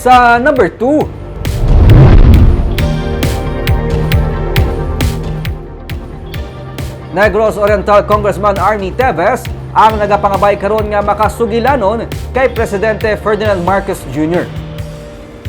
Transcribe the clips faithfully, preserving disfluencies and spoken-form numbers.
Ta number two. Negros Oriental Congressman Arnie Teves ang nagapangabay karon nga makasugilanon kay Presidente Ferdinand Marcos Junior.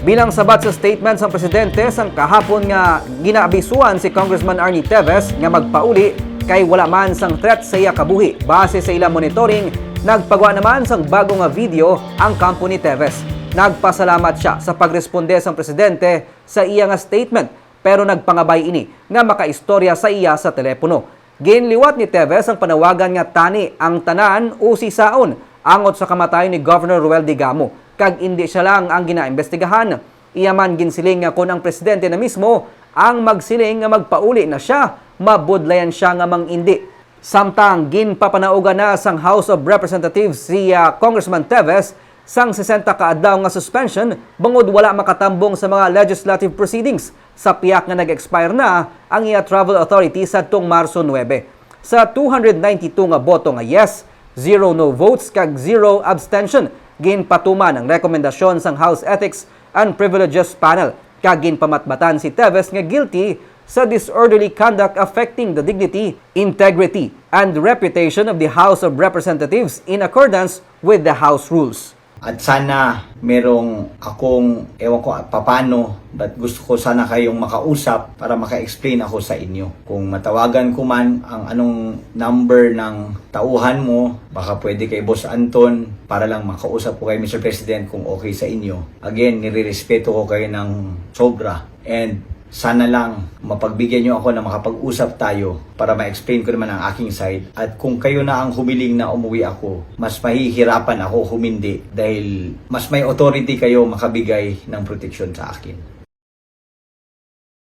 Bilang sabat sa statement sang presidente sang kahapon nga ginaabisuan si Congressman Arnie Teves nga magpauli kay wala man sang threat sa iya kabuhi. Base sa ila monitoring, nagpagwa naman sang bago nga video ang kampo ni Teves. Nagpasalamat sia sa pagresponde sang presidente sa iya nga statement, pero nagpangabay ini nga makaistorya sa iya sa telepono. Ginliwat ni Teves ang panawagan nga tani ang tanan usisaon angot sa kamatayon ni Governor Roel Digamo, kag indi sia lang ang ginaimbestigahan. Iya man ginsiling nga kon ang presidente na mismo ang magsiling nga magpauli na sia, mabudlayan sia nga mang-indi. Samtang ginpapanaugan na sang House of Representatives si, ah, Congressman Teves sang sesenta ka adlaw nga suspension bangod wala makatambong sa mga legislative proceedings sa piyak nga nag-expire na ang iya travel authority sadtong Marso nuebe. Sa two hundred ninety-two nga boto nga yes, zero no votes kag zero abstention, ginpatuman ang rekomendasyon sang House Ethics and Privileges Panel kag ginpamatbatan si Teves nga guilty sa disorderly conduct affecting the dignity, integrity, and reputation of the House of Representatives in accordance with the House rules. At sana merong akong, ewan ko, papano, but gusto ko sana kayong makausap para maka-explain ako sa inyo. Kung matawagan ko man ang anong number ng tauhan mo, baka pwede kay Boss Anton para lang makausap ko kay Mister President kung okay sa inyo. Again, nirerespeto ko kayo ng sobra. And sana lang mapagbigyan niyo ako na makapag-usap tayo para ma-explain ko naman ang aking side. At kung kayo na ang humiling na umuwi ako, mas mahihirapan ako humindi dahil mas may authority kayo makabigay ng proteksyon sa akin.